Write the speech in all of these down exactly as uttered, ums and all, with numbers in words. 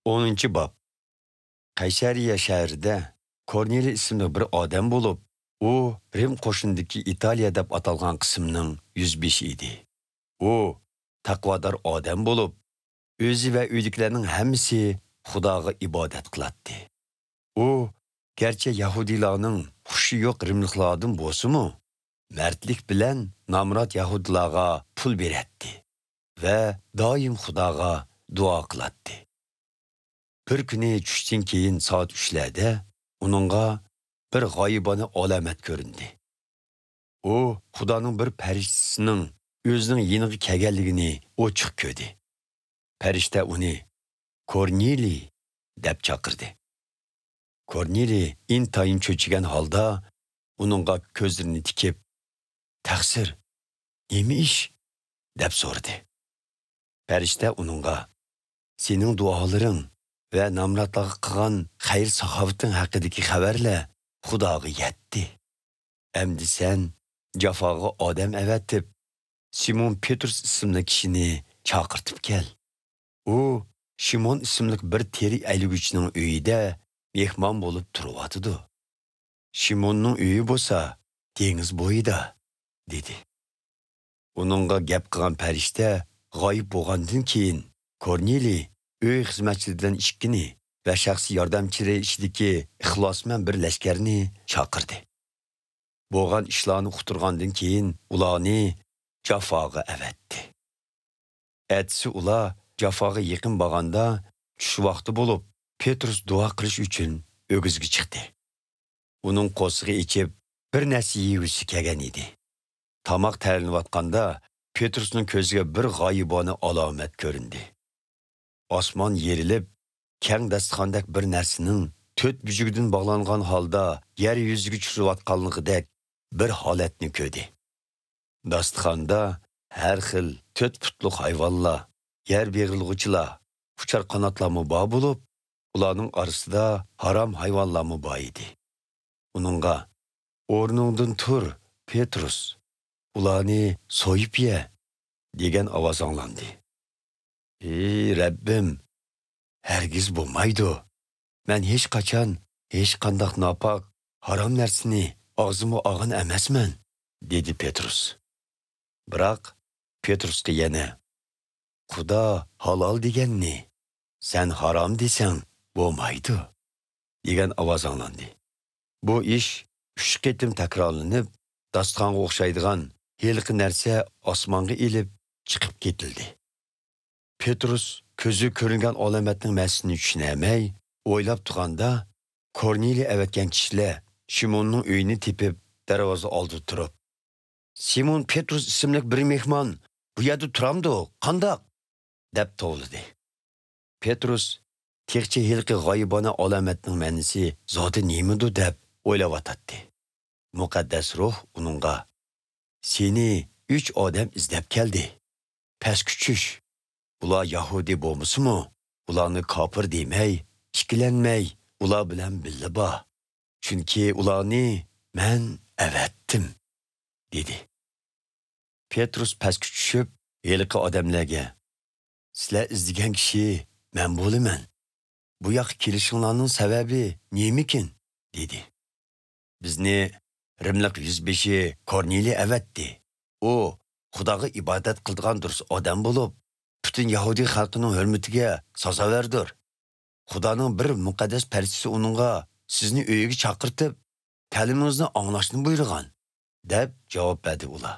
ئونىنچى باب. قەيسەرىيە شەھىرىدە كورنېلىي ئىسىملىق بىر ئادەم بولۇپ، ئۇ رىم قوشۇنىدىكى ئىتالىيە دەپ ئاتالغان قىسىمنىڭ يۈزبېشى ئىدى. ئۇ تەقۋادار ئادەم بولۇپ، ئۆزى ۋە ئۆيىدىكىلەرنىڭ ھەممىسى خۇداغا ئىبادەت قىلاتتى. ئۇ گەرچە يەھۇدىيلارنىڭ خۇشى يوق رىملىقلاردىن بولسىمۇ، مەردلىك بىلەن نامرات يەھۇدىيلارغا پۇل بېرەتتى ۋە دائىم خۇداغا دۇئا قىلاتتى. بىر كۈنى چۈشتىن كېيىن سائەت ئۈچلەردە ئۇنىڭغا بىر غايىبانە ئالامەت كۆرۈندى. ئۇ خۇدانىڭ بىر پەرىشتىسىنىڭ ئۆزىنىڭ يېنىغا كەلگەنلىكىنى ئوچۇق كۆردى. پەرىشتە ئۇنى «كورنېلىي» دەپ چاقىردى. كورنېلىي ئىنتايىن چۆچۈگەن ھالدا ئۇنىڭغا كۆزلىرىنى تىكىپ، «تەقسىر، نېمە ئىش؟» دەپ سورىدى. پەرىشتە ئۇنىڭغا، «سېنىڭ دۇئالىرىڭ ۋە نامراتلارغا قىلغان خەير-ساخاۋىتىڭ ھەققىدىكى خەۋەرلەر خۇداغا يەتتى. ئەمدى سەن جافاغا ئادەم ئەۋەتىپ، سىمون پېترۇس ئىسىملىك كىشىنى چاقىرتىپ كەل. ئۇ شىمون ئىسىملىك بىر تېرە ئەيلىگۈچىنىڭ ئۆيىدە مېھمان بولۇپ تۇرۇۋاتىدۇ. شىموننىڭ ئۆيى بولسا دېڭىز بويىدا» دېدى. ئۇنىڭغا گەپ قىلغان پەرىشتە غايىب بولغاندىن كېيىن، كورنېلىي ئۆي خىزمەتچىلىرىدىن ئىككىنى ۋە شەخسىي ياردەمچىلىرى ئىچىدىكى ئىخلاسمەن بىر لەشكەرنى چاقىردى. بولغان ئىشلارنى ئۇقتۇرغاندىن كېيىن، ئۇلارنى جافاغا ئەۋەتتى. ئەتىسى ئۇلار جافاغا يېقىن بارغاندا، چۈش ۋاقتى بولۇپ، پېترۇس دۇئا قىلىش ئۈچۈن ئۆگزىگە چىقتى. ئۇنىڭ قورسىقى ئېچىپ، بىر نەرسە يېگۈسى كەلگەن ئىدى. تاماق تەييارلىنىۋاتقاندا، پېترۇسنىڭ كۆزىگە بىر غايىبانە ئالامەت كۆرۈندى. ئاسمان يېرىلىپ، كەڭ داستىخاندەك بىر نەرسىنىڭ تۆت بۈجۈكىدىن باغلانغان ھالدا يەر يۈزىگە چۈشۈۋاتقانلىقىدەك بىر ھالەتنى كۆردى. داستىخاندا ھەر خىل تۆت پۇتلۇق ھايۋانلار، يەر بېغىرلىغۇچىلار، ئۇچار قاناتلارمۇ بار بولۇپ، ئۇلارنىڭ ئارىسىدا ھارام ھايۋانلارمۇ بار ئىدى. ئۇنىڭغا، «ئورنۇڭدىن تۇر، پېترۇس، ئۇلارنى سويۇپ يە» دېگەن ئاۋاز ئاڭلاندى. «ئى رەببىم، ھەرگىز بولمايدۇ. مەن ھېچقاچان ھېچقانداق ناپاك، ھارام نەرسىنى ئاغزىمغا ئالغان ئەمەسمەن» دېدى پېترۇس. بىراق پېترۇسقا يەنە، «خۇدا ھالال دېگەننى سەن ھارام دېسەڭ بولمايدۇ» دېگەن ئاۋاز ئاڭلاندى. بۇ ئىش ئۈچ قېتىم تەكرارلىنىپ، داستىخانغا ئوخشايدىغان ھېلىقى نەرسە ئاسمانغا ئېلىپ چىقىپ كېتىلدى. پېترۇس كۆزىگە كۆرۈنگەن ئالامەتنىڭ مەنىسىنى چۈشىنەلمەي ئويلاپ تۇرغاندا، كورنېلىي ئەۋەتكەن كىشىلەر شىموننىڭ ئۆيىنى تېپىپ، دەرۋازا ئالدىدا تۇرۇپ، «سىمون پېترۇس ئىسىملىك بىر مېھمان بۇ يەردە تۇرامدۇ، قانداق؟» دەپ توۋلىدى. پېترۇس تېخىچە ھېلىقى غايىبانە ئالامەتنىڭ مەنىسى زادى نېمىدۇ دەپ ئويلاۋاتاتتى. مۇقەددەس روھ ئۇنىڭغا، «سېنى ئۈچ ئادەم ئىزدەپ كەلدى. پەسكە چۈش. ئۇلار يەھۇدىي بولمىسىمۇ، ئۇلارنى كاپىر دېمەي، ئىككىلەنمەي، ئۇلار بىلەن بىللە بار. چۈنكى ئۇلارنى مەن ئەۋەتتىم» دېدى. پېترۇس پەسكە چۈشۈپ، ھېلىقى ئادەملەرگە، «سىلەر ئىزدىگەن كىشى مەن بولىمەن. بۇ ياققا كېلىشىڭلارنىڭ سەۋەبى نېمىكىن؟» دېدى. «بىزنى رىملىق يۈزبېشى كورنېلىي ئەۋەتتى. ئۇ خۇداغا ئىبادەت قىلىدىغان دۇرۇس ئادەم بولۇپ، پۈتۈن يەھۇدىي خەلقىنىڭ ھۆرمىتىگە سازاۋەردۇر. خۇدانىڭ بىر مۇقەددەس پەرىشتىسى ئۇنىڭغا، سىزنى ئۆيىگە چاقىرتىپ، تەلىمىڭىزنى ئاڭلاشنى بۇيرۇغان» دەپ جاۋاب بەردى ئۇلار.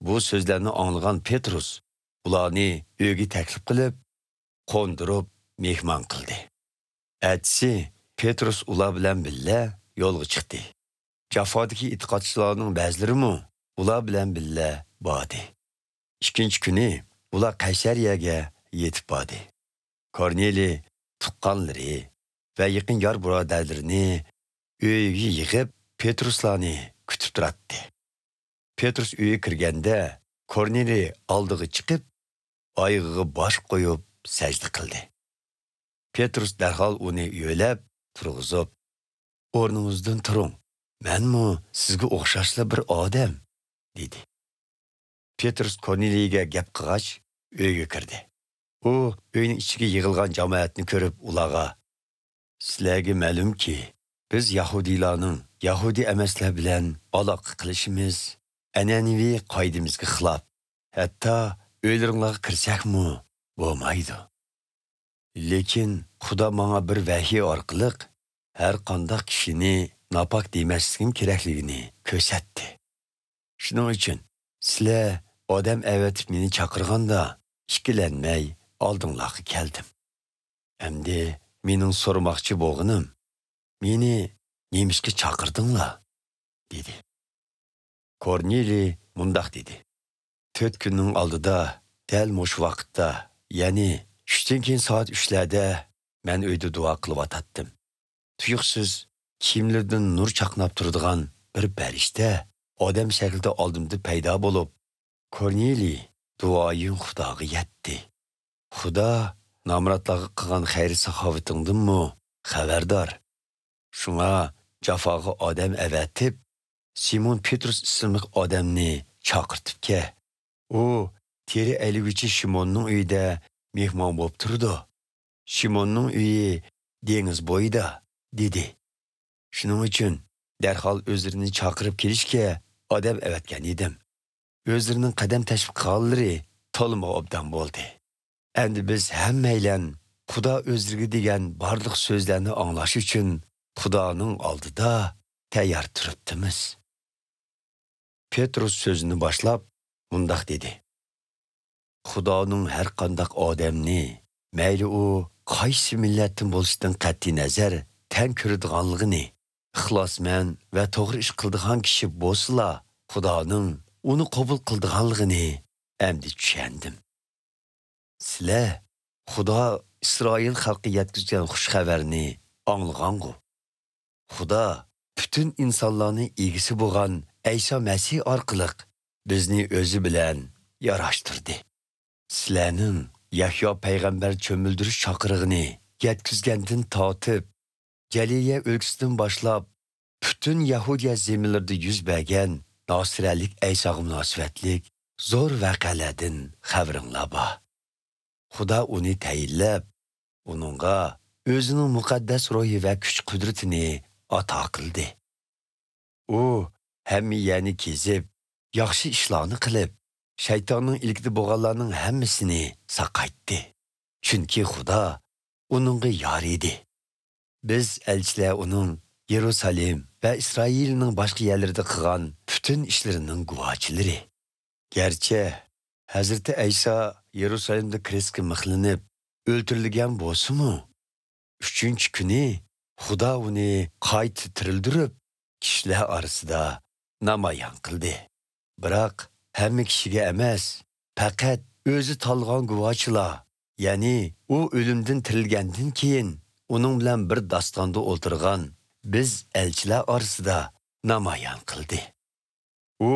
بۇ سۆزلەرنى ئاڭلىغان پېترۇس ئۇلارنى ئۆيىگە تەكلىپ قىلىپ، قوندۇرۇپ مېھمان قىلدى. ئەتىسى پېترۇس ئۇلار بىلەن بىللە يولغا چىقتى. جافادىكى ئېتىقادچىلارنىڭ بەزىلىرىمۇ ئۇلار بىلەن بىللە باردى. ئىككىنچى كۈنى ئۇلار قەيسەرىيەگە يېتىپ باردى. كورنېلىي تۇغقانلىرى ۋە يېقىن يار بۇرادەرلىرىنى ئۆيىگە يىغىپ، پېترۇسلارنى كۈتۈپ تۇراتتى. پېترۇس ئۆيگە كىرگەندە، كورنېلىي ئالدىغا چىقىپ، ئايىغىغا باش قويۇپ سەجدە قىلدى. پېترۇس دەرھال ئۇنى يۆلەپ تۇرغۇزۇپ، «ئورنىڭىزدىن تۇرۇڭ، مەنمۇ سىزگە ئوخشاشلا بىر ئادەم» دېدى. پېترۇس كورنېلىيگە گەپ قىلغاچ، ئۆيگە كىردى. ئۇ ئۆينىڭ ئىچىگە يىغىلغان جامائەتنى كۆرۈپ، ئۇلارغا، سىلەرگە مەلۇمكى، بىز يەھۇدىيلارنىڭ يەھۇدىي ئەمەسلەر بىلەن ئالاقە قىلىشىمىز، ئەنئەنىۋى قائىدىمىزگە خىلاپ، ھەتتا ئۆيلىرىڭلارغا كىرسەكمۇ بولمايدۇ. لېكىن خۇدا ماڭا بىر ۋەھىي ئارقىلىق ھەر قانداق كىشىنى ناپاك دېمەسلىكىم كېرەكلىكىنى كۆرسەتتى. شۇنىڭ ئۈچۈن سىلەر ئادەم ئەۋەتىپ مېنى چاقىرغاندا، ئىككىلەنمەي ئالدىڭلارغا كەلدىم. ئەمدى مېنىڭ سورىماقچى بولغىنىم، مېنى نېمىشقا چاقىردىڭلار؟ دېدى. كورنېلىي مۇنداق دېدى: تۆت كۈننىڭ ئالدىدا، دەل مۇشۇ ۋاقىتتا، يەنى چۈشتىن كېيىن سائەت ئۈچلەردە مەن ئۆيدە دۇئا قىلىۋاتاتتىم. تۇيۇقسىز كىيىملىرىدىن نۇر چاقناپ تۇرىدىغان بىر پەرىشتە ئادەم شەكلىدە ئالدىمدا پەيدا بولۇپ، كورنېلىي، دۇئايىڭ خۇداغا يەتتى. خۇدا نامراتلارغا قىلغان خەير-ساخاۋىتىڭدىنمۇ خەۋەردار. شۇڭا جافاغا ئادەم ئەۋەتىپ، سىمون پېترۇس ئىسىملىق ئادەمنى چاقىرتىپ كەل. ئۇ تېرە ئەيلىگۈچى شىموننىڭ ئۆيىدە مېھمان بولۇپ تۇرىدۇ. شىموننىڭ ئۆيى دېڭىز بويىدا، دېدى. شۇنىڭ ئۈچۈن دەرھال ئۆزلىرىنى چاقىرىپ كېلىشكە ئادەم ئەۋەتكەن ئىدىم. ئۆزلىرىنىڭ قەدەم تەشرىپ قىلغانلىرى تولىمۇ ئوبدان بولدى. ئەمدى بىز ھەممەيلەن خۇدا ئۆزلىرىگە دېگەن بارلىق سۆزلەرنى ئاڭلاش ئۈچۈن خۇدانىڭ ئالدىدا تەييار تۇرۇپتىمىز. پېتروس سۆزىنى باشلاپ مۇنداق دېدى: خۇدانىڭ ھەر قانداق ئادەمنى، مەيلى ئۇ قايسى مىللەتتىن بولۇشىدىن قەتئىينەزەر، تەڭ كۆرىدىغانلىقىنى، ئىخلاسمەن ۋە توغرا ئىش قىلىدىغان كىشى بولسىلا، خۇدانىڭ ئۇنى قوبۇل قىلىدىغانلىقىنى ئەمدى چۈشەندىم. سىلەر خۇدا ئىسرائىل خەلقى يەتكۈزگەن خۇش خەۋەرنى ئاڭلىغانغۇ؟ خۇدا پۈتۈن ئىنسانلارنى ئىگىسى بولغان ئەيسا مەسىھ ئارقىلىق بىزنى ئۆزى بىلەن ياراشتۇردى. سىلەرنىڭ يەھيا پەيغەمبەر چۆمۈلدۈرۈش چاقىرىقىنى يەتكۈزگەندىن تارتىپ، جەلىلىيە ئۆلكىسىدىن باشلاپ، پۈتۈن يەھۇدىيە زېمىنلىرىدا يۈز بەرگەن ناسىرەلىك ئەيساغا مۇناسىۋەتلىك زور ۋەقەلەردىن خەۋىرىڭلار بار. خۇدا ئۇنى تەيىنلەپ، ئۇنىڭغا ئۆزىنىڭ مۇقەددەس روھى ۋە كۈچ-قۇدرىتىنى ئاتا قىلدى. ئۇ ھەممە يەرنى كېزىپ، ياخشى ئىشلارنى قىلىپ، شەيتاننىڭ ئىلكىدە بولغانلارنىڭ ھەممىسىنى ساقايتتى. چۈنكى خۇدا ئۇنىڭغا يار ئىدى. بىز ئەلچىلەر ئۇنىڭ يېرۇسالېم ۋە ئىسرائىلنىڭ باشقا يەرلىرىدە قىلغان پۈتۈن ئىشلىرىنىڭ گۇۋاھچىلىرى. گەرچە ھەزرىتى ئەيسا يېرۇسالېمدا كرېستكە مىخلىنىپ ئۆلتۈرۈلگەن بولسىمۇ، ئۈچىنچى كۈنى خۇدا ئۇنى قايتا تىرىلدۈرۈپ، كىشىلەر ئارىسىدا نامايان قىلدى. بىراق ھەممە كىشىگە ئەمەس، پەقەت ئۆزى تاللىغان گۇۋاھچىلار، يەنى ئۇ ئۆلۈمدىن تىرىلگەندىن كېيىن ئۇنىڭ بىلەن بىر داستاندا ئولتۇرغان بىز ئەلچىلەر ئارىسىدا نامايان قىلدى. ئۇ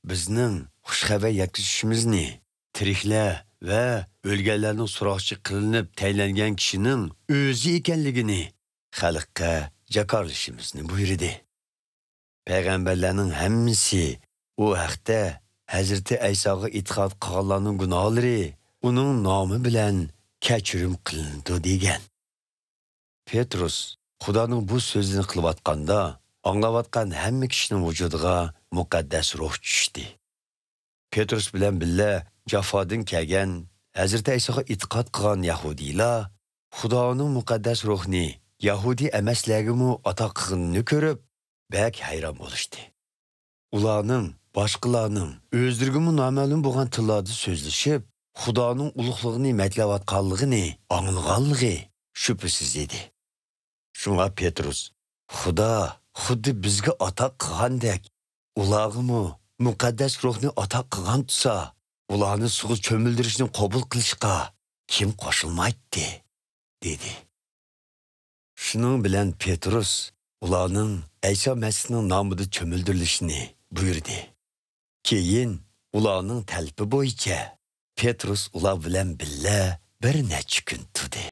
بىزنىڭ خۇش خەۋەر يەتكۈزۈشىمىزنى، تىرىكلەر ۋە ئۆلگەنلەرنىڭ سوراقچى قىلىنىپ تەيىنلەنگەن كىشىنىڭ ئۆزى ئىكەنلىكىنى خەلققە جاكارلىشىمىزنى بۇيرۇدى. پەيغەمبەرلەرنىڭ ھەممىسى ئۇ ھەقتە، ھەزرىتى ئەيساغا ئېتىقاد قىلغانلارنىڭ گۇناھلىرى ئۇنىڭ نامى بىلەن كەچۈرۈم قىلىنىدۇ، دېگەن. پېترۇس خۇدانىڭ بۇ سۆزىنى قىلىۋاتقاندا، ئاڭلاۋاتقان ھەممە كىشىنىڭ ۋۇجۇدىغا مۇقەددەس روھ چۈشتى. پېترۇس بىلەن بىللە جافادىن كەلگەن، ھەزرىتى ئەيساغا ئېتىقاد قىلغان يەھۇدىيلار خۇدانىڭ مۇقەددەس روھىنى يەھۇدىي ئەمەسلەرگىمۇ ئاتا قىلغىنىنى كۆرۈپ، بەك ھەيران بولۇشتى. ئۇلارنىڭ باشقىلارنىڭ ئۆزلىرىگىمۇ نامەلۇم بولغان تىللاردا سۆزلىشىپ، خۇدانىڭ ئۇلۇغلۇقىنى مەدھلەۋاتقانلىقىنى ئاڭلىغانلىقى شۈبھىسىز ئىدى. شۇڭا پېترۇس، خۇدا خۇددى بىزگە ئاتا قىلغاندەك، ئۇلارغىمۇ مۇقەددەس روھنى ئاتا قىلغان تۇرسا، ئۇلارنى سۇغا چۆمۈلدۈرۈشنى قوبۇل قىلىشقا كىم قوشۇلمايتتى؟ دېدى. شۇنىڭ بىلەن پېترۇس ئۇلارنىڭ ئەيسا مەسىھنىڭ نامىدا چۆمۈلدۈرۈلۈشىنى بۇيرۇدى. كېيىن ئۇلارنىڭ تەلىپى بويىچە پېترۇس ئۇلار بىلەن بىللە بىر نەچچە كۈن تۇردى.